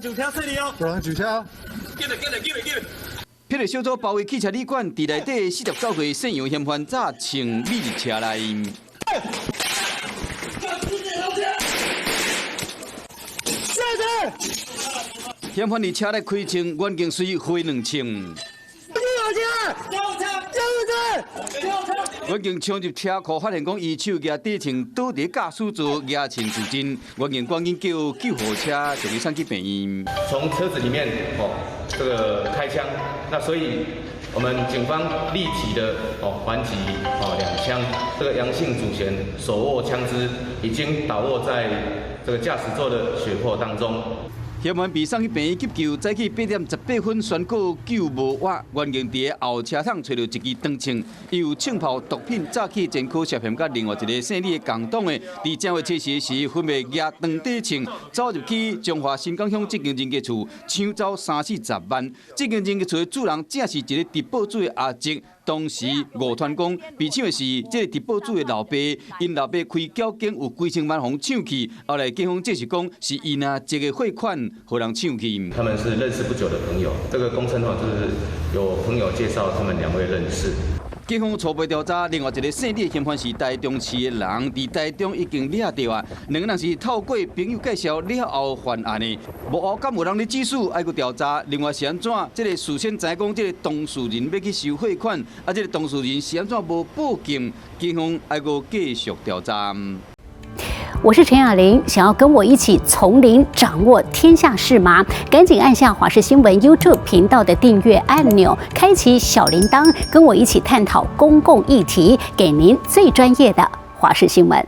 人上車，細膩哦！大人上車。進來，進來，進來，進來。霹靂小組包圍汽車旅館，佇內底49歲姓楊嫌犯早槍匿入車內。下車！嫌犯佇車內開槍，袁敬隨揮兩槍。袁敬衝入車庫，發現講伊手舉短槍倒佇駕駛座，舉槍自盡。袁敬趕緊叫救護車將伊送去病院。從車子裡面哦，這個開槍，那所以我們警方立即的哦還擊哦兩槍。這個楊姓主嫌手握槍支，已經倒臥在這個駕駛座的血泊當中。嫌犯被送去病院急救，早起8點18分宣告救無活。袁敬佇後車窗揣著一支長槍，伊有槍炮、毒品、詐欺前科涉嫌，佮另外一个姓李的共黨的，佇正月初四時分別舉長短槍走入去彰化新港鄉這間人家厝，搶走三四十萬。這間人家厝的主人正是一个佇報紙的阿叔。當時誤傳講被搶的是這个佇報紙的老爸，𪜶老爸開繳間有幾千萬予人搶去，後來警方證實講是伊若這個匯款予人搶去。他們是認識不久的朋友，這個公稱吼就是有朋友介紹他們兩位認識。警方初步調查，另外一個姓李的嫌犯是台中市的人，佇台中已經掠著啊。兩個人是透過朋友介紹了後犯案的。幕後敢有人咧指使，愛閣調查。另外是按怎？這個事先知講，這個當事人欲去收匯款，啊，這個當事人是按怎無報警？警方愛閣繼續調查。我是陳雅玲，想要跟我一起從零掌握天下事嗎？趕緊按下華視新聞 YouTube 頻道的訂閱按鈕，開啟小鈴鐺，跟我一起探討公共議題，給您最專業的華視新聞。